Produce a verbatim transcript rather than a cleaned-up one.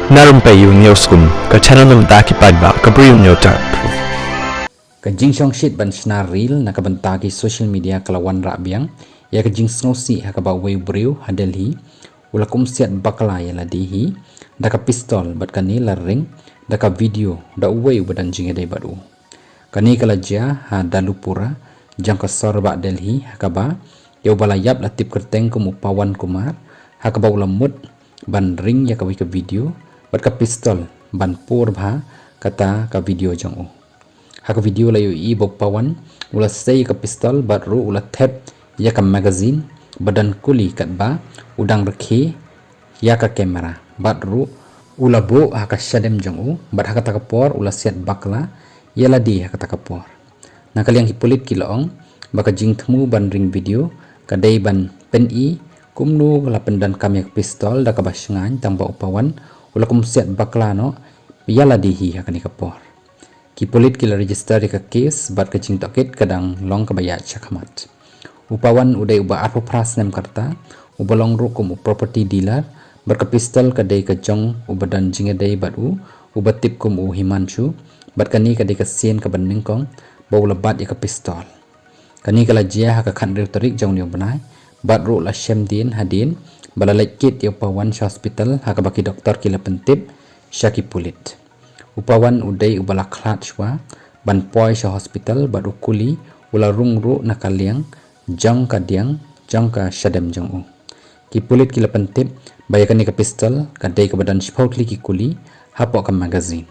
Na Rympei U News Kum, ka channel na bynta ki paidbah ka briew hynñiewtrep. Ka jingshongshit ban shna reel na ka bynta ki social media ka la wanrah biang ïa ka jingsngewsih ha kaba uwei u briew ha Delhi u la kumsiat bakla ïa lade hi da ka pistol bad kane la ring da ka video da uwei uba don jingïadei bad u. Kane ka la jia ha Dalupura jong ka sor bah Delhi ha kaba ïa uba la ïap la tip kyrteng kum u Pawan Kumar ha kaba u la mut ban ring ïa kawei ka video bad ka pistol ban pur bha kata ka video jong u. Ha ka video la ïohi ba u Pawan u la sei ka pistol bad ruh u la thep ïa ka magazine ba don kuli katba u dang rkhie ïa ka camera bad ruh u la buh ha ka shadem jong u bad ha kata ka por u la siat bakla ïa lade ha kata ka por. Na ka liang ki pulit ki la ong ba ka jingthmu ban ring video ka dei ban pyni kumno la pyndonkam ïa ka pistol da kaba shngaiñ tangba u Pawan u la kumsiat bakla noh ïa lade hi ha kane ka por. Ki pulit ki la register ïa ka case bad ka jingtohkit ka dang long kaba ïaid shakhmat. U Pawan u dei uba arphew phra snem ka rta uba long ruh kum u property dealer bad ka pistol ka dei ka jong uba don jingïadei bad u uba tip kum u Himanshu bad kane ka dei ka sien kaba nyngkong ba u la bat ïa ka pistol. Kane ka la jia ha ka khathynriew tarik jong une u bnai bad ruh la shem dien hadien ba la leit kit ïa u Pawan sha hospital ha kaba ki doktor ki la pyntip sha ki pulit. U Pawan u dei uba la khlad shuwa ban poi sha hospital bad u kuli u la rung ruh na ka liang jong ka diang jong ka shadem jong u. Ki pulit ki la pyntip ba ïa kane ka pistol ka dei kaba don shiphew tylli ki kuli hapoh ka magazine.